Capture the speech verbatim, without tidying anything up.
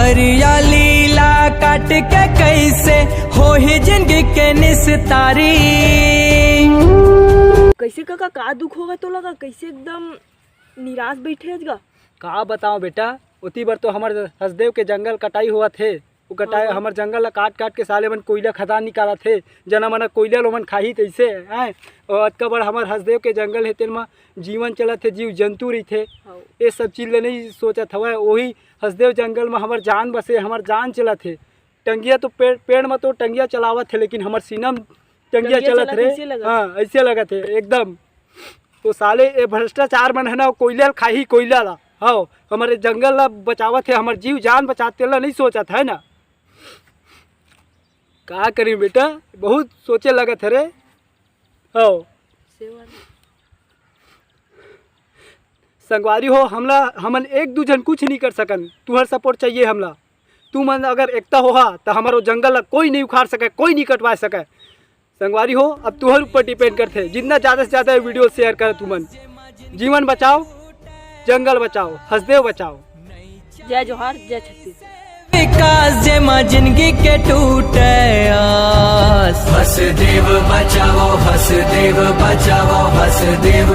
हरियाली ला काट के कैसे होही जिंदगी के निस्तारी। कैसे काका, का दुख होगा तोला गा? कैसे एकदम निराश बैठे हस गा? का बताओ बेटा, ओती बर तो हमर हसदेव के जंगल कटाई होवत हे। वो कटाई हाँ। हमर जंगल ला काट काट के साले मन कोयला खदान निकालत हे। जना मना कोयला लोमन खाही तैसे, हैं? और अतका बड़ हमर हसदेव के जंगल हे, तेन म जीवन चलत हे, जीव जंतु रहिथे। हाँ। ये सब चीज ले नहीं सोचत हवय। वही हसदेव जंगल म हमर जान बसे, हमर जान चलत हे। टंगिया तो पेड़, पेड़ म तो टंगिया चलावत हे, लेकिन हमर सीना म टंगिया टंगिया चलत चलत रे। ऐसे लगत। हाँ, ऐसे लगत हे एकदम। तो साले ये भ्रष्टाचार मन है ना, कोयला ल खाही, कोयला ला। हाँ, हमर जंगल ला बचावत हे, हमर जीव जान बचात, तेला नहीं सोचत है ना। का करी बेटा, बहुत सोचे लगत हे रे। हाँ। सेवा नहीं। संगवारी हो, हमला, हमन एक दू झन कुछ नहीं कर सकन, तुहर सपोर्ट चाहिए हमला। तुमन अगर एकता होहा, त हमर वो जंगल ला कोई नहीं उखाड़ सके, कोई नहीं कटवा सके। संगवारी हो, अब तुहर ऊपर डिपेंड करथे, जितना ज्यादा से ज्यादा वीडियो शेयर कर तुमन। जीवन बचाओ, जंगल बचाओ, हसदेव बचाओ। जय जोहार, जय छत्तीसगढ़। विकास जेमा जिंदगी के टूटे आस। हसदेव बचाओ, हसदेव बचाओ, हसदेव।